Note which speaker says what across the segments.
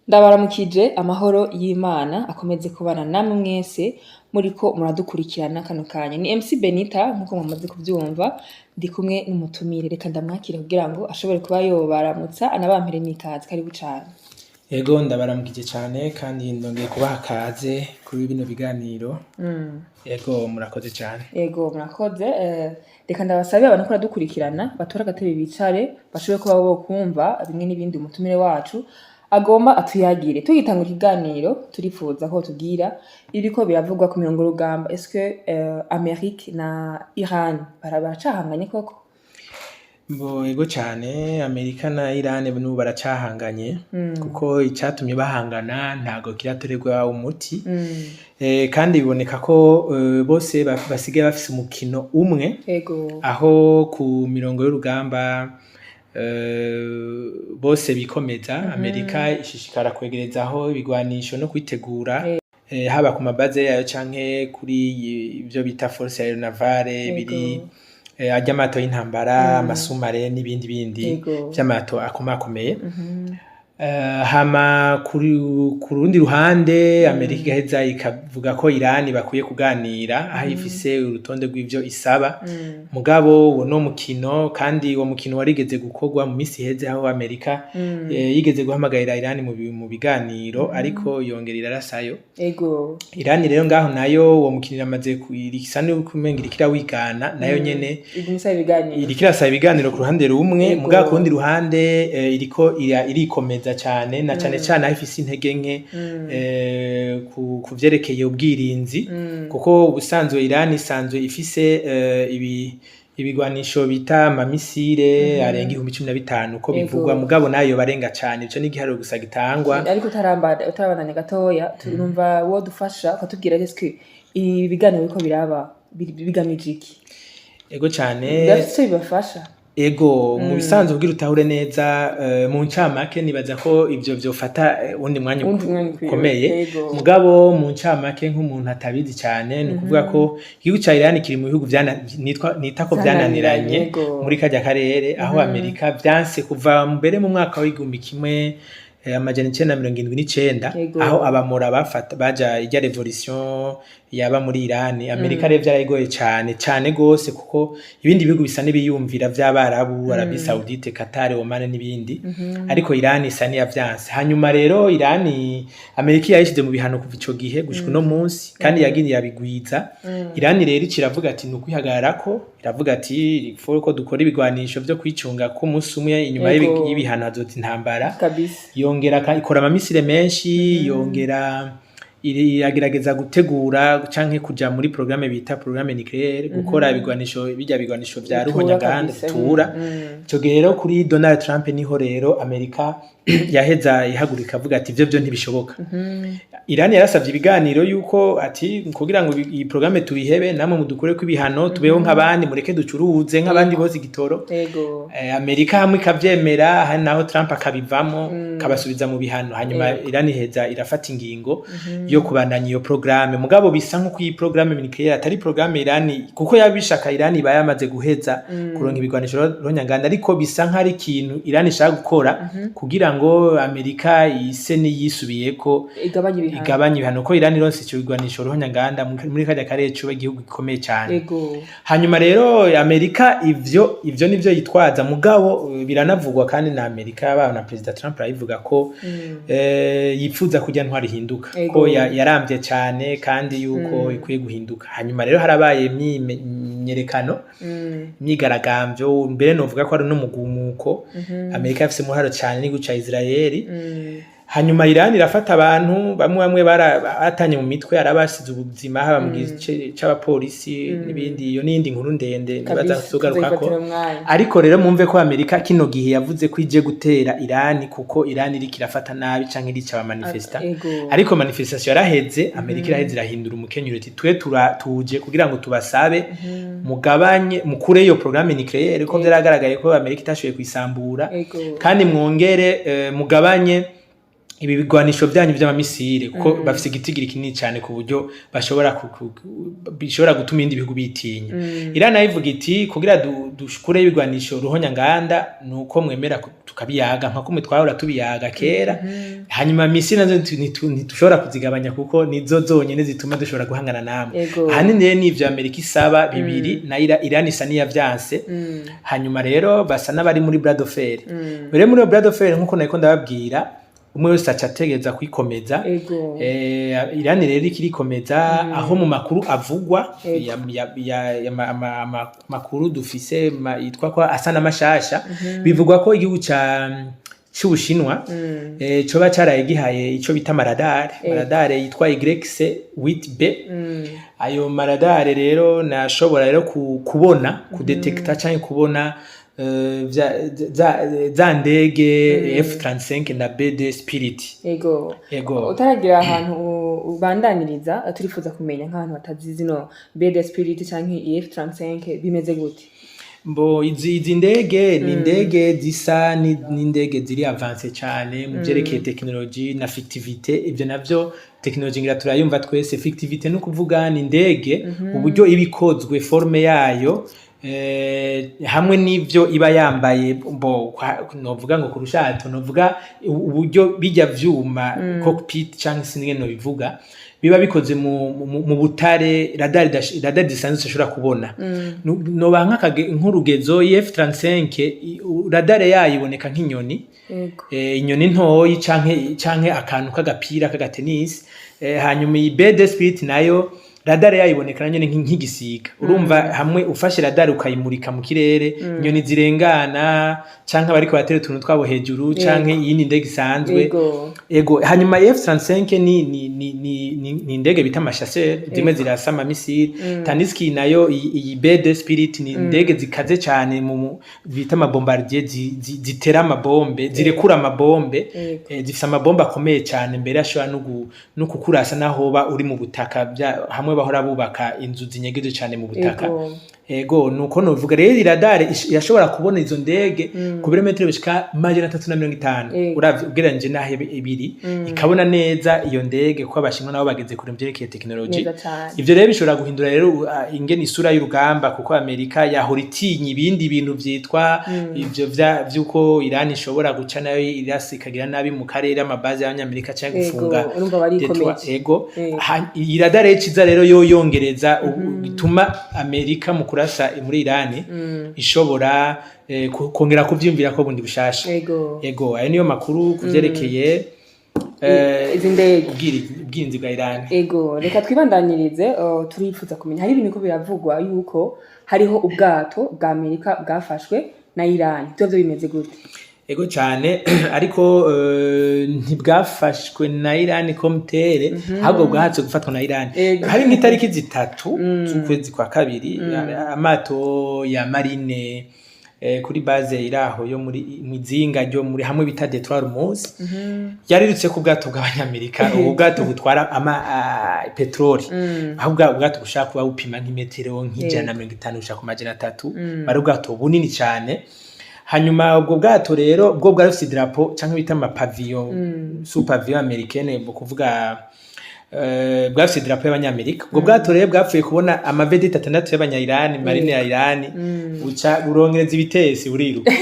Speaker 1: Ndabaramukije, amahoro y'Imana akomeze kubana namwe mwese muriko muradukurikirana kano kanya. Ni MC Benita nkuko mumaze kuvyumva, ndi kumwe n'umutumire. Reka ndamwakire kugira ngo ashobore kuba yobaramutsa anabampere n'ikaze. Karibu cane.
Speaker 2: Ego, ndabaramukije cyane kandi ndongeye kubaha kaze kuri bino biganiro. Ego, murakoze cyane.
Speaker 1: Ego, murakoze. Reka ndabasabe abantu ko baradukurikirana batore agatebe bicare, bashobore kuba bokumva bimwe n'ibindi umutumire wacu agomba atuyagire. Tugitangura ikiganiro, turifuza ko tubwira ibiriko biravugwa ku mirongo y'urugamba. Est-ce que Amérique na Iran baracahanganye koko?
Speaker 2: Bo, ego cyane, Amerika na Iran n'ubu baracahanganye, kuko icatumye bahangana ntago kiratorerwa umuti. Kandi biboneka ko bose basigaye bafise umukino umwe, aho ku mirongo y'urugamba bose bikomeza. Amerika ishishikara kwegerezaho ibigwanisho no kwitegura, haba ku mabaze yayo canke kuri ivyo bita force aéronavale biri arya amato y'intambara, ama sous-marins n'ibindi bindi vy'amato akomakomeye. Hama ku rundi ruhande, Amerika igaheza ikavuga ko Irani bakwiye kuganira, aho ifise urutonde rw'ivyo isaba. Mugabo uwo no mukino, kandi uwo mukino warigeze gukorwa mu misi iheze, aho Amerika yigeze guhamagarira Irani mu biganiro, ariko yongera irarasayo. Irani rero ngaho nayo uwo mukino iramaze isa n'ukumenga iriko irawigana nayo nyene.
Speaker 1: Iguma isaba ibiganiro.
Speaker 2: Iriko irasaba ibiganiro ku ruhande rumwe, mugabo ku rundi ruhande iriko irikomeza cane, na cane cane aho ifise intege nke ku vyerekeye ubwirinzi, kuko ubusanzwe Iran isanzwe ifise ibigwanisho bita ama missiles arenga 15,000 uko bivugwa, mugabo nayo barenga cane. Ico ni igiharuro gusa gitangwa.
Speaker 1: Ariko utarabandanya gatoya, turumva wodufasha ukatubwira eske ibi biganiro biriko biraba bigamije iki?
Speaker 2: Ego cane.
Speaker 1: Birafise ico bibafasha?
Speaker 2: Ego, mu bisanzwe kugira utahure neza, mu ncamake nibaza ko ivyo vyofata uwundi mwanya
Speaker 1: Uwundi mwanya ukwiye.
Speaker 2: ukomeye. Mugabo mu ncamake, nk'umuntu atabizi cane, ni ukuvuga ko igihugu ca Iran kiri mu bihugu nita ko
Speaker 1: Vyananiranye,
Speaker 2: vyananiranye muri karya karere, aho Amerika vyanse kuva mbere mu mwaka w'1979, aho abamora bafata baja irya révolution yaba muri Iran. Amerika rero vyarayigoye cane cane gose, kuko ibindi bihugu bisa n'ibiyumvira vy'Abarabu, Arabie Saoudite, Qatar, Oman n'ibindi, ariko Iran isa n'iyavyanse. Hanyuma rero Iran, Amerika yayishize mu bihano kuva ico gihe gushika uno munsi, kandi yagiye yabigwiza. Iran rero iciravuga ati ni ukwihagararako, iravuga ati faut ko dukora ibigwanisho vyo kwicunga ko umunsi umwe inyuma y'ibihano hazoza intambara. Yongera ikora ama missiles menshi, yongera iragerageza gutegura canke kuja muri programme bita programme nucléaire, gukora ibigwanisho, bijya bigwanisho vya
Speaker 1: Bitura.
Speaker 2: Ruhonyanganda bitura. Ico gihe rero kuri Donald Trump niho rero Amerika yaheza ihagurika avuga ati ivyo vyo ntibishoboka. Iran yarasavye ibiganiro yuko ati kugira ngo iyi programme tuyihebe, namwe mudukureko ibihano, tubeho nk'abandi, mureke ducuruze nk'abandi bose igitoro. Amerika hamwe ikavyemera, hari naho Trump akabivamo, akabasubiza mu bihano. Hanyuma Iran iheza irafata ingingo yo kubandanya iyo programme, mugabo bisa nk'uko iyi programme nucléaire atari programme Iran, kuko yabishaka Iran iba yamaze guheza kuronka ibigwanisho ruhonyanganda, ariko bisa nk'ari ikintu Iran ishaka gukora kugira ngo Amerika ise n'iyisubiyeko,
Speaker 1: igabanya ibihano.
Speaker 2: Igabanya ibihano, ko Iran ironse ico bigwanisho ruhonyanganda muri karya karere cuba igihugu gikomeye cane. Hanyuma rero Amerika ivyo nivyo yitwaza, mugabo biranavugwa kandi na Amerika, baba na Perezida Trump arabivuga ko yipfuza kurya ntwari ihinduka, ko yaramvye cane kandi yuko ikwiye guhinduka. Hanyuma rero harabaye imyiyerekano, imyigaragambyo, mbere novuga ko ari n'umugumuko. Amerika yafise uruharo cane n'igihugu ca Israeli. Hanyuma Iran irafata abantu bamwe bamwe batanye mu mitwe, arabasize ubuzima, haba mu gice c'abapolisi n'ibindi. Iyo n'iyindi nkuru ndende nibaza tuzogarukako.
Speaker 1: Tuzoyifatira umwanya.
Speaker 2: Ariko rero mwumve ko Amerika kino gihe yavuze ko ije gutera Iran kuko Iran iriko irafata nabi canke irica aba manifestants. Ariko manifestation yaraheze, Amerika iraheze irahindura umukenyuro, iti twe tuje kugira ngo tubasabe mugabanye, mukure iyo programme nucléaire, ko vyaragaragaye ko Amerika itashoboye kuyisambura, kandi mwongere mugabanye Ibi bigwanisho vyanyu vy'ama missiles, kuko bafise igitigiri kinini cyane ku buryo bashobora bishobora gutuma ibindi bihugu bitinya. Iran nayo ivuga iti kugira dukureho ibigwanisho ruhonyanganda nuko mwemera tukabiyaga nka kumwe twahora tubiyaga kera. Hanyuma missiles nazo ntitushobora kuzigabanya kuko nizo zonyene zituma dushobora guhangana namwe. Ahanini rero nivyo Amerika isaba bibiri, na Iran isa n'iyavyanse. Hanyuma rero basa n'abari muri bras de fer. Rero muri bras de fer, nkuko nariko ndababwira, umwe wese aca ategereza kwikomeza. Iran rero ikirikomeza, aho mu makuru avugwa ya makuru dufise yitwa ko asa n'amashasha, bivugwa ko igihugu ca c'Ubushinwa coba caraye gihaye ico bita ama radars, radar yitwa YX-8B. Ayo ma radars rero nashobora rero kubona, kudetekta canke kubona za ndege F35 na B2 Spirit.
Speaker 1: Utaragira ahantu ubandaniriza, turifuza kumenya nk'abantu batazi zino B2 Spirit canke F35 bimeze gute?
Speaker 2: Mbo izi ndege ni indege zisa n'indege ziri avancées cyane mu vyerekeye technologie na furtivité. Ivyo navyo technologie ngira turayumva twese. Furtivité no kuvuga ni indege uburyo iba ikozwe, forme yayo, hamwe n'ivyo iba yambaye, mbo novuga ngo kurushato, novuga uburyo bijya vyuma cockpit canke sinige no bivuga, biba bikoze mu butare radar radar zisanzwe zishobora kubona. Noba nk'urugezo F35, radar yayo iboneka nk'inyoni, inyoni ntoyi canke akantu k'agapira k'agatenisi. Hanyuma iyi B2 Spirit nayo radar yayo iboneka nayo nyene nk'igisiga. Urumva hamwe ufashe radar ukayimurika mu kirere, inyoni zirengana canke abariko batera utuntu twabo hejuru canke iyindi ndege isanzwe. Ego. Hanyuma F35 ni indege bita ama chasseurs, zimwe zirasa ama missiles, tandis que nayo iyi B2 Spirit ni indege zikaze cyane mu bita ama bombardier, zitera amabombe, zirekura amabombe. Zifise amabombe akomeye cyane, mbere ashobora no kukurasa naho ba uri mu butaka, hamwe bahora bubaka inzu zinyegeje cyane mu butaka. Ego, nuko novuga rero radar irashobora kubona izo ndege ku birometero bishika 350. Uravye ugereranije n'aho ibiri, ikabona neza iyo ndege, kuko Abashinwa nabo bageze kure mu vyerekeye technologie.
Speaker 1: Neza cane.
Speaker 2: Ivyo rero bishobora guhindura rero ingene isura y'urugamba, kuko Amerika yahora itinya ibindi bintu vyitwa ivyo vy'uko Iran ishobora guca nayo irasi ikagira nabi mu karere ama bases y'Abanyamerika canke gufunga
Speaker 1: Urumva barikomeje.
Speaker 2: Détroit. Ego. Iyi radar rero ikiza rero yo yongereza bituma Amerika mu kurasa muri Iran ishobora kongera kuvyiyumvira ko bundi bushasha. Ego, ayo niyo makuru kuvyerekeye
Speaker 1: Izi ndege.
Speaker 2: ubwirinzi bwa Iran.
Speaker 1: Ego, reka twibandanyirize. Turifuza kumenya, hari ibintu ko biravugwa yuko hariho ubwato bwa Amerika bwafashwe na Iran, ivyo vyo bimeze gute?
Speaker 2: Ego cyane, ariko ntibwafashwe na Iran comme tel, ahubwo bwahatse gufatwa na Iran. Hari nk'itariki 3 z'ukwezi kwa kabiri, amato ya marine kuri base iraho yo muri mwizinga ryo muri hamwe bita Détroit Hormuz yarirutse ku bwato bw'Abanyamerika, ubu bwato butwara ama petroli, aho ubwato bushaka kuba bupima nk'imetero nk'150 gushika ku 300, bari ubwato bunini cyane. Hanyuma ubwo bwato rero bwo bwari bufise idarapo canke bita ama pavillon, sous pavillon américaine, mu kuvuga bwafise idarapo y'Abanyamerika. Ubwo bwato rero bwapfuye kubona ama vedettes atandatu y'Abanya-Irani, marine ya Irani, buca burongereza ibitesi, buriruka.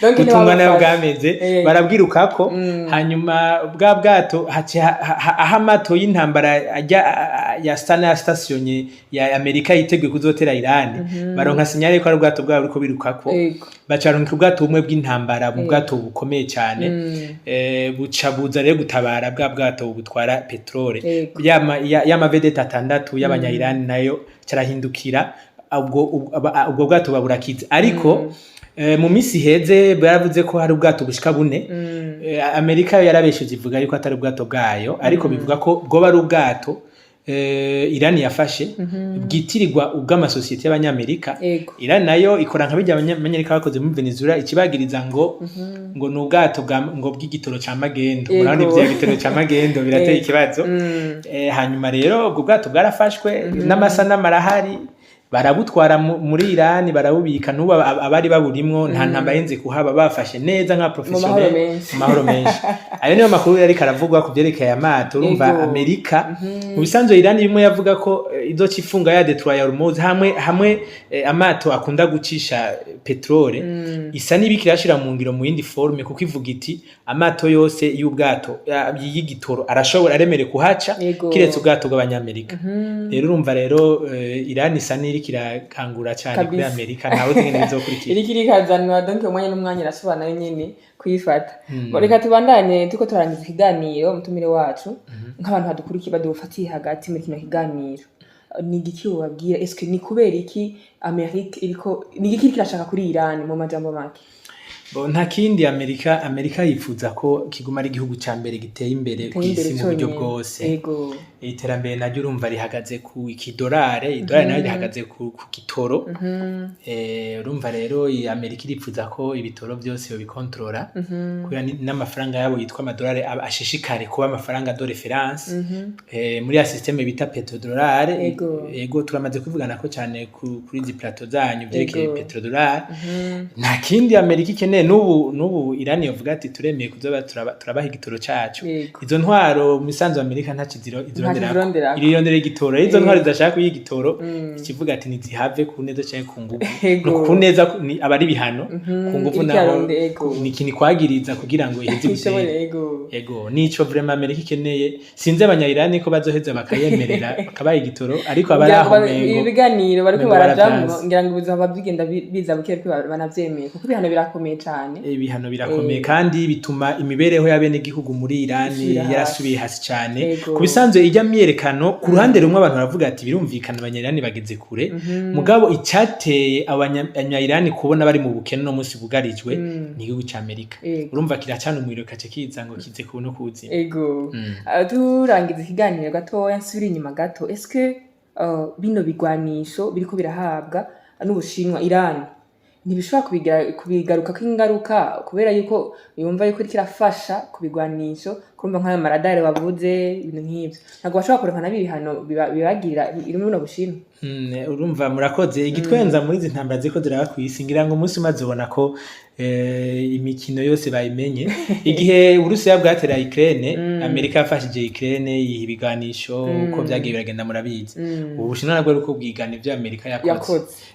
Speaker 1: Donc
Speaker 2: butungwa nayo
Speaker 1: ntibabufashe.
Speaker 2: bwameze barabwirukako. Hanyuma bwa bwato haci aho amato y'intambara ajya ya sana stationné ya Amerika yiteguye kuzotera Irani, baronka signal ko ari ubwato bwabo buriko birukako. Baca baronka ubwato bumwe bw'intambara, mu bwato bukomeye cyane, buca buza rero gutabara bwa bwato butwara petrole. Yama vedettes atandatu y'Abanya-Irani nayo carahindukira, ubwo bwato baburakiza. Ariko mu misi iheze baravuze ko hari ubwato bushika bune. Amerika yo yarabesheje, ivuga yuko atari ubwato bwayo, ariko bivuga ko bwoba ari ubwato Irani yafashe bwitirirwa ubw'amasosiyete y'Abanyamerika. Irani nayo ikora nka bijya Abanyamerika bakoze muri Venezuela, ikibagiriza ngo ni ubwato bwa ngo bw'igitoro ca magendo. Murabona ivya gitoro ca magendo birateye ikibazo. Hanyuma rero ubwo bwato bwarafashwe n'amasanamu arahari. Barabutwara muri Irani, barabubika. N'ubu abari baburimwo nta ntambara yinze kuhaba, bafashe neza nka
Speaker 1: Mu mahoro
Speaker 2: professionnel.
Speaker 1: menshi.
Speaker 2: Mu mahoro menshi. Ayo niyo makuru yariko aravugwa ku vyerekeye amato. Urumva, Amerika mu bisanzwe, Irani bimwe yavuga ko izoca ifunga ya détroit ya Hormuz, hamwe hamwe amato akunda gucisha pétrole, isa n'ibiki irashira mu ngiro mu yindi forme, kuko ivuga iti amato yose y'ubwato y'igitoro arashobora, aremerewe kuhaca, kiretse ubwato bw'Abanyamerika. Rero urumva rero, Irani isa n'iriko irakangura cane kuri Amerika. Ntawe uzi ingene bizokurikira.
Speaker 1: Iriko irikazanwa, donc umwanya n'umwanya irashobora nayo nyene kuyifata. Bo, reka tubandanye, turiko turangiza ikiganiro. Umutumire wacu, nk'abantu badukurikiye, badufatiye hagati muri kino kiganiro, ni igiki wobabwira? Eske ni kubera iki Amerika iriko, ni igiki iriko irashaka kuri Iran, mu majambo make?
Speaker 2: Bo, nta kindi, Amerika yifuza ko kiguma ari igihugu ca mbere giteye imbere
Speaker 1: Giteye imbere
Speaker 2: kw'isi mu buryo
Speaker 1: conyene.
Speaker 2: bwose. Iterambere naryo urumva rihagaze ku ikidolare, idolare nayo rihagaze ku gitoro. Urumva rero, Amerika irifuza ko ibitoro vyose yobikontorora, kubera n'amafaranga yabo yitwa amadolari ashishikare kuba amafaranga de référence muri ya système bita pétrodollar. Ego, turamaze kuvugana ko cyane kuri izi plateau zanyu vyerekeye pétrodollar. Nta kindi Amerika ikeneye. N'ubu Irani yovuga ati turemeye kuzoba turabaha igitoro cacu. Izo ntwaro mu misanzu Amerika ntaco izironderako.
Speaker 1: Izironderako.
Speaker 2: Iriyondera igitoro. Izo ntwaro zidashaka kuyiha igitoro, ikivuga ati ntizihave ku neza canke ku nguvu.
Speaker 1: Ego.
Speaker 2: No, ku neza ni aba ari ibihano, ku nguvu
Speaker 1: Iriko
Speaker 2: naho
Speaker 1: iraronde, ego.
Speaker 2: ni ikintu ikwagiriza kugira ngo iheze
Speaker 1: Ishobore,
Speaker 2: gutere.
Speaker 1: Ego.
Speaker 2: Ego, nico vraiment Amerika ikeneye. Sinzi Abanya-Irani ko bazoheza bakayemerera bakabaha igitoro, ariko abari
Speaker 1: Ngira
Speaker 2: aho
Speaker 1: ngo ibi
Speaker 2: mengo
Speaker 1: biganiro bariko
Speaker 2: mengo
Speaker 1: barajamwo,
Speaker 2: baravyanse.
Speaker 1: ngira ngo bizohava bigenda biza buke buke, banavyemeye, kuko ibihano birakomeye cane.
Speaker 2: Ibihano birakomeye, kandi bituma imibereho y'abenegihugu muri Irani
Speaker 1: Isubira hasi.
Speaker 2: yarasubiye hasi cane.
Speaker 1: Ego.
Speaker 2: Ku bisanzwe ijya myerekano, ku ruhande rumwe abantu baravuga ati birumvikana, Abanya-Irani bageze kure. Mugabo icyateye Abanya-Irani kubona bari mu bukene no munsi bugarijwe ni igihugu ca Amerika. Urumva kiracana umuriro, kace kiza ngo kize ku no kuwuzima.
Speaker 1: Ego. Turangiza ikiganiro gatoya, nsubira inyuma gato. Eske bino bigwanisho biriko birahabwa n'Ubushinwa Iran ntibishobora kubigarukako ingaruka, kubera yuko yumva yuko iriko irafasha ku bigwanisho, kurumva nk'ayo maradare wavuze, ibintu nk'ivyo, ntabwo bashobora kuronka nabo ibihano bibagirira iri muri buno Bushinwa?
Speaker 2: Urumva, murakoze. Igitwenza muri izi ntambara ziriko ziraba kw'isi, ngira ngo umunsi umaze ubona ko imikino yose bayimenye. Igihe Uburusiya bwatera Ukraine, Amerika yafashije Ukraine, yiha ibiganisho. Uko vyagiye biragenda murabizi. Ubu Bushinwa nabwo ariko bwigana ivyo Amerika yakoze.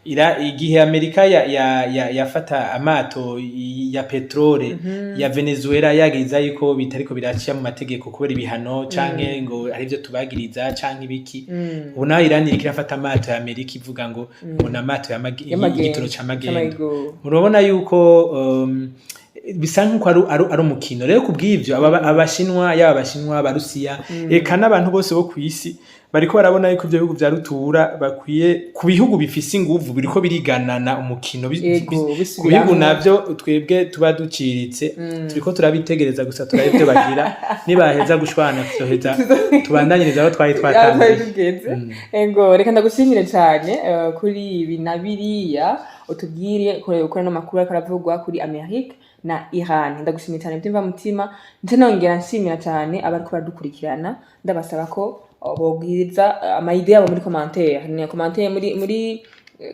Speaker 1: Yakoze.
Speaker 2: Igihe Amerika yafata amato ya pétrole ya Venezuela, yagiriza yuko bitariko biraciya mu mategeko kubera ibihano, canke ngo ari ivyo tubagiriza canke ibiki. Ubu naho Iran iriko irafata amato ya Amerika, ivuga ngo ni amato
Speaker 1: Y'amagendo.
Speaker 2: y'igitoro c'amagendo.
Speaker 1: C'amagendo.
Speaker 2: Murabona yuko bisa nk'uko ari umukino. Rero kubw'ivyo Abashinwa, yaba Abashinwa, Abarusiya, eka n'abantu bose bo kw'isi, bariko barabona yuko ivyo bihugu vya rutura bakwiye ku bihugu bifise inguvu biriko biriganana umukino ku
Speaker 1: Bisubiramwo.
Speaker 2: bihugu navyo twebwe tuba duciritse, turiko turabitegereza gusa, turabe ivyo bagira. Nibaheza gushwana, tuzoheza tubandanyiriza aho twari
Speaker 1: Aho
Speaker 2: twatanguye.
Speaker 1: twari tugeze. Ego, reka ndagushimire cyane kuri ibi na biriya utubwire kuri ano makuru ariko aravugwa kuri Amerika na Iran. Ndagushimiye cyane by'imvamutima, ndetse nongera nshimira cyane abariko baradukurikirana. Ndabasaba ko bogwiza ama idées yabo muri commentaire. Ni commentaire muri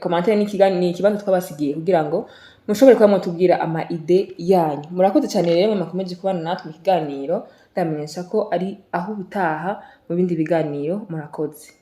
Speaker 1: commentaire ni ikibanza twabasigiye kugira ngo mushobore kuba mwotubwira ama idées yanyu. Murakoze cyane rero, mwe mwakomeje kubana natwe mu kiganiro. Ndamenyesha ko ari aho ubutaha mu bindi biganiro. Murakoze.